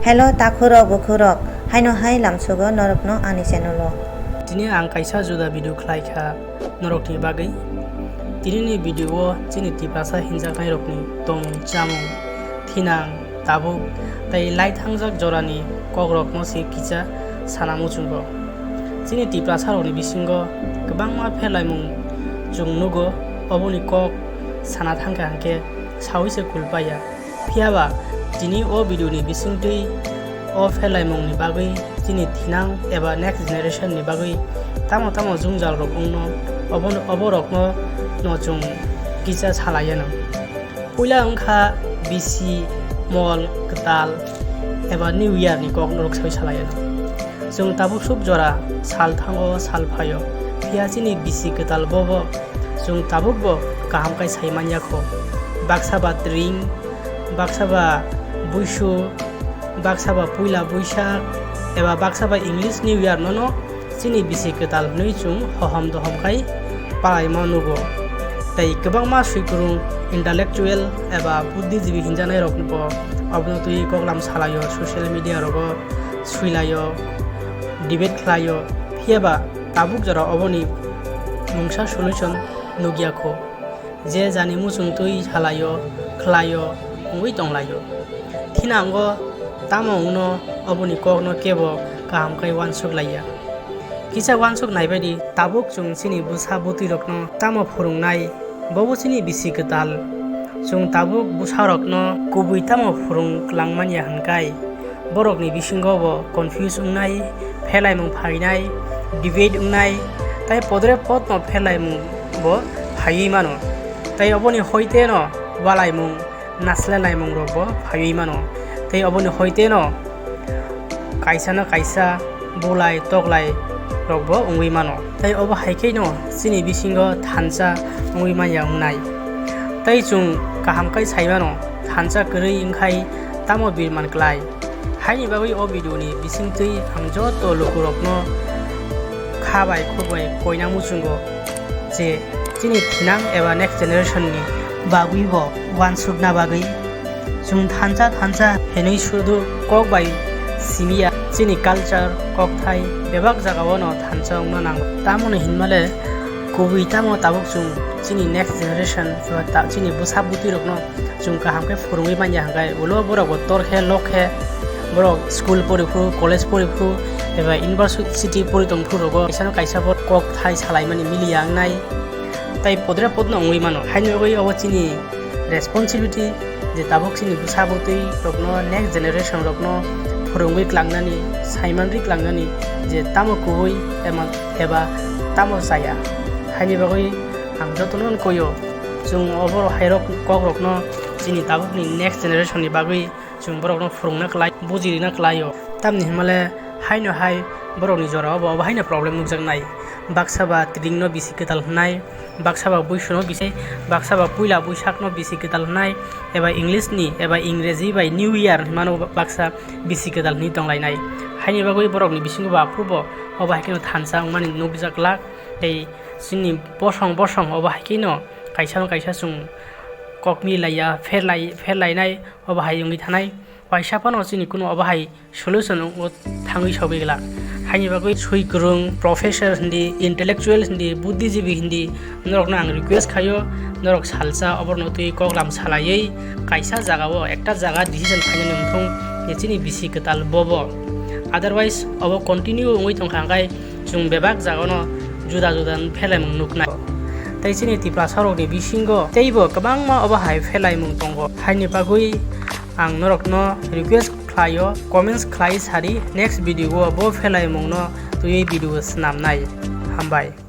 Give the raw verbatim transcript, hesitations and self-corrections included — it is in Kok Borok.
Hello takhurok bukhurok, haino hai lamsogo norokno ani channel o. Tini ang kaisa juda video khlai kha norokni bagwi. Tinini video o chini Tiprasa hinjaknairokni tongmung chamung, thinang, tabuk tei lai thangjak jorani kokrokno se kisa sana muchungo. Chini Tiprasarokni bisingo kwbangma pherlaimung chwng nugo, oboni kok sana thangkha hwnkhe saui se kulpaya. Phiyaba tini o video ni bisingtwi o pherlaimung ni bagwi chini thinang eba next generation ni bagwi tamo tamo jwngjal rok wngno, obo, obo rokno no chwng kisa salaiano. Puila wngkha bisi, mol, kwtal eba New Year ni kok norok sai salaiano. Chwng tabuk suk jora sal thango, sal phaio, phiya chini bisi kwtal bobo chwng tabukbo kaham kai sai manya kho. Baksa ba tring, baksa ba buisu, baksa ba puila buisak, eba baksa ba English New Year nono chini bisi kwtal hwnwi chwng hohom dohom khai palaima nugo. Tei kwbangma suikwrwng intellectual eba buddhijibi hinjaknai rokbo obono twi koklam salaio, social media rogo swilaio, debate khlaio, phiyaba tabuk jora oboni mungsa solution nukya kho. Je jani muchungtwi salaio, khlaio, wngwi tonglaio. Thinango tamo wngno oboni kokno kebo kaham khe uansuk laiya. Kisa uansuk naibaidi tabuk chwng chini bwsa bwtwirokno tamo phwrwngnai, bobo chini bisi kwtal. Chwng tabuk bwsarokno kubui tamo phwrwng klangmanya hwnkhai, borokni bisingo bo confuse wngnai, phelaimung phainai, debate wngnai, tai podre podno phelaimung bo phaiwi mano. Tai oboni hoiteno walaimung, naslelaimung rokbo phaiwi mano. Tai oboni hoiteno kaisano kaisa bulai toklai rokbo wngwi mano. Tai obo hai kheno chini bisingo thansa wngwi manya wngnai. Tai chwng kaham khe sai mano, thansa kwrwi wngkhai tamo birman klai. Haini bagwi o video ni bisingtwi ang joto lukurokno kha bai khuk bai koina muchungo je chini thinang eba next generation ni bagwi bo uansukna bagwi chwng thansa thansa hinwi sudu kok bai simiya chini culture kokthai bebak jagao no thansa wngna nango. Tamoni hinmale kubui tamo tabuk chwng chini next generation eba ta-, chini bwsa bwtwi rokno chwng kaham khe phwrwngwi manya hwnkhe ulo borok bo tor khe lok khe borok school pori phuru, college pori phuru eba university pori tong phuru rogo kaisa no kaisa bo kok thai salaimani miliya wngnai tai podre podno wngwi mano. Haini bagwi obo chini responsibility je tabuk chini bwsa bwtwi rokno, next generation rokno phwrwngwi klangnani, saimanri klangnani je tamo kubui ema-, eba tamo chaya. Haini bagwi ang jotono koyo chwng obo hairok kokrokno chini tabukni next generation ni bagwi chwng borokno phwrwngna klai, bujirina klaio. Tamni hwnmale haino hai borokni jorao bo obo haino problem nukjaknai. Baksa ba tringno bisi kwtal hwnai, baksa ba buisuno bisi, baksa ba puila buisakno bisi kwtal hwnai, eba English ni eba Ingreji bai New Year hwnmano baksa bisi kwtal hwnwi tonglainai. Haini bagwi borokni bisingo bo aphuru bo obo hai kheno thansa wngmani nukjaklak. Tei chini bosong bosong obo hai kheno kaisa no kaisa chwng kok milaiya, pherlai-, pherlainai obo hai wngwi thanai. Waisa phano chini kuno obo hai solution wngwi thangwi sogwi glak. Haini bagwi swi kwrwng, professor hindi, intellectual hindi, buddhijibi hindi, norokno ang request khaio, norok salsa oborno twi koklam salaiwi kaisa jagao ekta jaga decision khainani wngthung je chini bisi kwtal bobo. Otherwise obo continue wngwi tongkha hwnkhe chwng bebak jagano juda juda phelamung nuknai. Tei chini Tiprasarokni bisingo teibo kwbangma obo hai phelaimung tongo. Haini bagwi ang norokno request khlaio, comments khlai sadi, next video o bo phelaimungno twiwi video swnamnai. Hambai.